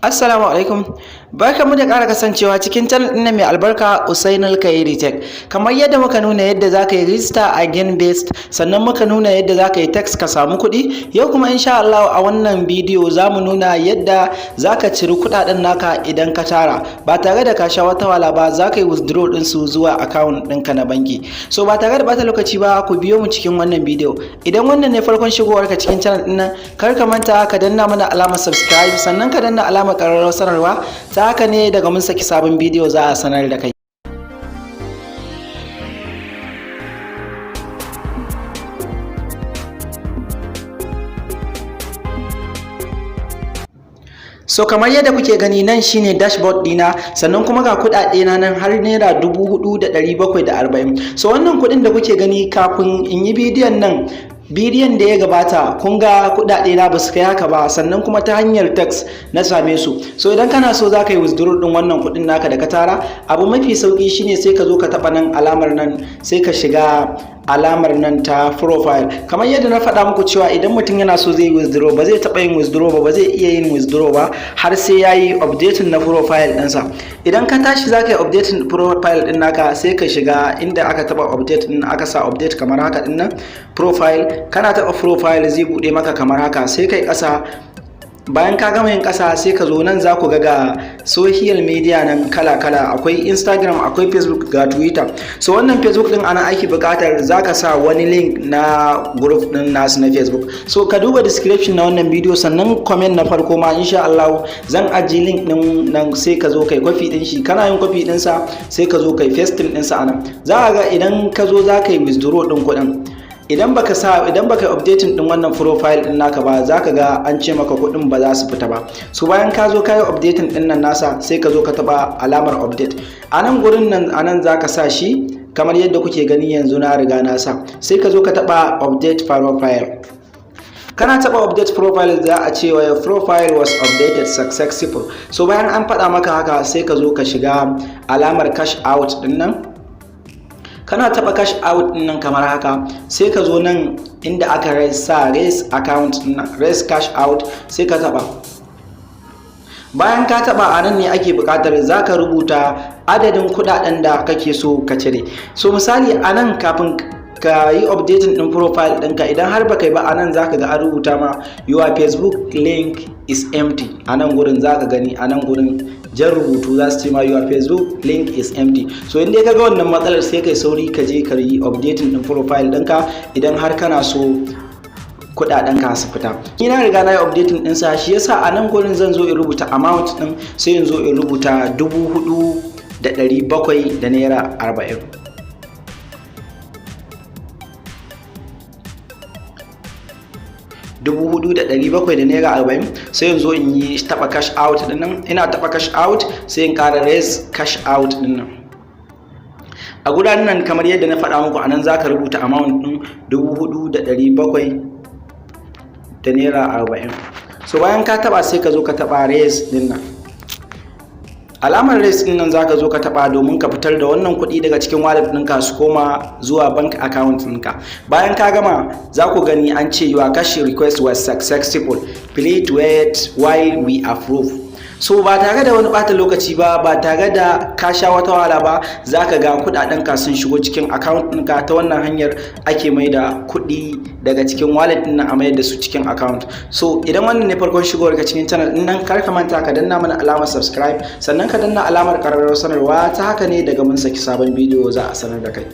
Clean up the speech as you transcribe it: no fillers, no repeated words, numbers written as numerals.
Assalamu alaikum. Barkamu da ƙara kasancewa cikin channel ɗin mai albarka, Usainul Kairi Tech. Kamar yadda muka nuna yadda za ka yi rijista a Gainbest, sannan muka nuna yadda za ka yi task ka samu kuɗi. Yau kuma, insha Allah, a wannan bidiyo za mu nuna yadda za ka ciri kuɗaɗen naka idan ka tara ba tare da ka sha wata wahala ba, za ka yi withdraw ɗinsu zuwa account ɗinka na banki. So ba tare da bata lokaci ba, ku biyo mu cikin wannan bidiyo. Idan wannan ne farkon shigowarka cikin channel ɗin nan, kar ka manta ka danna mana alamar subscribe, sannan ka danna alamar ƙararrawar sanarwa. Ta haka ne daga mun saki sabon bidiyo za a sanar da kai. So kamar yadda kuke gani, nan shine dashboard dina, sannan kuma ga kuɗaɗe na nan har ₦4,740. So wannan kuɗin da kuke gani, kafin in yi bidiyon nan, bidiyon da ya gabata, kun ga kuɗaɗe na ba su kai haka ba, sannan kuma ta hanyar task na same su. So idan kana so za ka yi withdraw din wannan kuɗin naka da ka tara, abu mafi sauki shine sai ka zo ka taɓa nan alamar nan, sai ka shiga alamar nan ta profile. Kamar yadda na faɗa muku cewa idan mutum yana so zai yi withdraw, ba zai taɓa yin withdraw ba, ba zai iya yin withdraw ba har sai ya yi updating na profile ɗinsa. Idan ka tashi za ka yi updating profile ɗin naka, sai ka shiga inda aka taɓa update ɗin, aka sa update kamar haka ɗin nan, profile. Kana taɓa profile, zai buɗe maka kamar haka. Sai kai ƙasa. Bayan ka gama yin ƙasa, sai ka zo nan, za ku ga social media nan kala-kala: akwai Instagram, akwai Facebook, ga Twitter. So wannan Facebook din ana aiki buƙatar za ka sa wani link na group din nasu na Facebook. So ka duba description na wannan bidiyo, sannan comment na farko ma, insha Allah, zan ajiye link din nan. Sai ka zo kai copy din shi. Kana yin copy din sa, sai ka zo kai pasting din sa anan. Za ka ga idan ka zo za ka yi withdraw din kuɗin, idan baka sa, idan baka updating din wannan profile din naka ba, zaka ga an ce maka kuɗin ba za su fita ba. So bayan ka zo ka yi updating din nan nasa, sai ka zo ka taba alamar update a nan gurin nan. A nan zaka sa shi kamar yadda kuke gani yanzu, na riga na sa. Sai ka zo ka taba update profile. Kana taba update profile, za a ce your profile was updated successful. So bayan an faɗa maka haka, sai ka zo ka shiga alamar cash out din nan. Kana taba cash out din nan kamar haka, sai ka zo nan inda aka sa raise account, raise cash out, sai ka taba. Bayan ka taba, a nan ne ake buƙatar za ka rubuta adadin kuɗaɗen da kake so ka cire. So misali, a nan kafin ka yi updating din profile ɗinka, idan har baka yi ba, a nan zaka ga an rubuta ma "Your Facebook link is empty". A nan gurin zaka gani, a nan gurin jan rubutu za su ce ma "Your Facebook link is empty". So in dai ka ga wannan matsalar, sai kai sauri ka je ka yi updating din profile ɗinka idan har kana so kudaden ka su fita. Ina riga na yi updating ɗinsa, shi yasa a nan gurin zan zo in rubuta amount ɗin. Sai in zo in rubuta ₦4,740. ₦4,740. Sai yanzu in yi taba cash out din nan. Ina taba cash out, sai in kara raise cash out din nan a gudanar nan. Kamar yadda na faɗa muku, anan zaka rubuta amount din ₦4,740. So bayan ka taba, sai ka zo ka taba raise din nan. Alamar raise din nan zaka zo ka taba domin ka fitar da wannan kuɗi daga cikin wallet ɗinka su koma zuwa bank account ɗinka. Bayan ka gama, za ku gani an ce "Your cash request was successful. Please wait while we approve." So ba tare da wani bata lokaci ba, ba tare da ka sha wata wahala ba, za ka ga kudaden ka sun shigo cikin account ɗinka. Ta wannan hanyar ake mai da kuɗi daga cikin wallet ɗin a mayar da su cikin account. So idan wannan ne farkon shigowar ka cikin channel ɗin nan, kar ka manta ka danna mana alamar subscribe, sannan ka danna alamar ƙararrawar sanarwa. Ta haka ne daga mun saki sabon bidiyo za a sanar da kai.